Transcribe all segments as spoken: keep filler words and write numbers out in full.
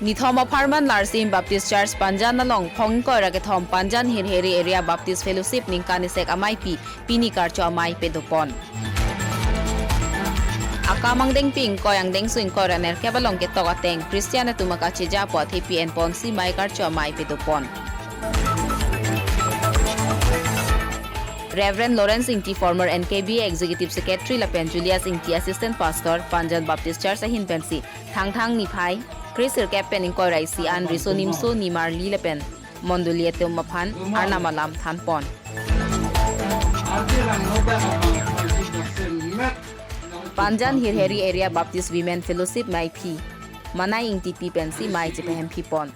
Nithom apharman Larsim Baptist Church Panjan along phongkoi ra kethom Panjan Hirheri Area Baptist Fellowship ningkan isek ameipi pini karcho amei pedopon. Akam angdengpi ingkoi angdengso ingkoi ra nerkep along ketok ateng Christian atum akacheja apot hepi enponsi mei karcho amei pedopon. Reverend Lawrence Ingti, former N K B Executive Secretary lapen Julius Ingti, Assistant Pastor, Panjan Baptist Church ahin pensi Thangthang niphai kresirkep pen ingkoi ra isi an riso nimso nimarli lapen mondoli atum aphan Arnam alam thanpon. Panjan Hirheri Area Baptist Women Fellowship meiphi Manai Ingtipi pensi mei chepahemphi pon.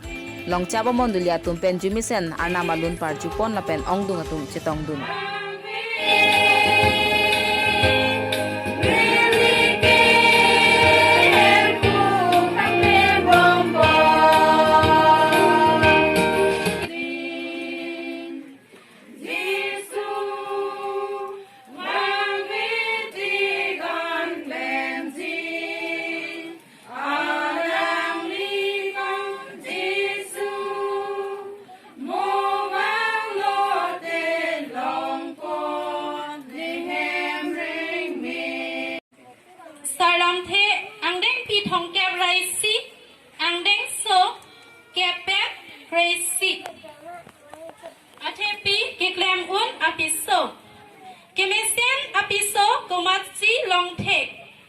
Longchap amondoli atum pen jumisen Arnam alun parjupon lapen ongdung atum chetongdun. Sarlamthe angdengpi thomkep ra isi, angdengso kep pen kre-isi. Athepi keklem un apiso. Kemesen apiso komatsi longthe.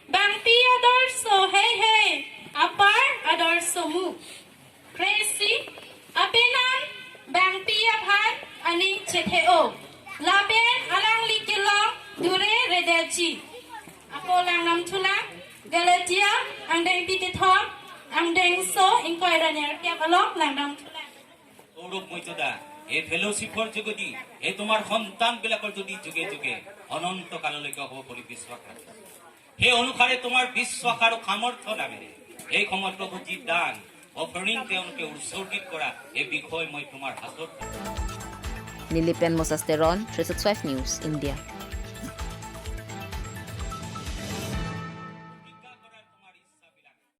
Bangpi adorso heihei, apar adorso mu. Kre-isi, apenan bangpi aphan aning chethe-o. Lapen alangli kelong dure redetji. Ako langdamthulang, Galatia angdengpi kethom, angdengso ingkoi ra nerkep along langdamthulang. Sourav মৈত্য দা, এই ফেলোশ্বিপৰ যোগেদি, এই তোমাৰ সন্তানবিলাকৰ যদি যোগে যোগে অনন্ত কাললৈকে হ'ব বুলি বিশ্বাস ৰাখিছোঁ। সেই অনুসাৰে তোমাৰ বিশ্বাস আৰু সামৰ্থ্য নামেৰে এই সময়ত প্ৰভু যি দান, অফাৰিং তেওঁলোকে উৎসৰ্গিত কৰা, এই বিষয় মই তোমাৰ হাতত Nilip pen Moses Teron, three six five News, India.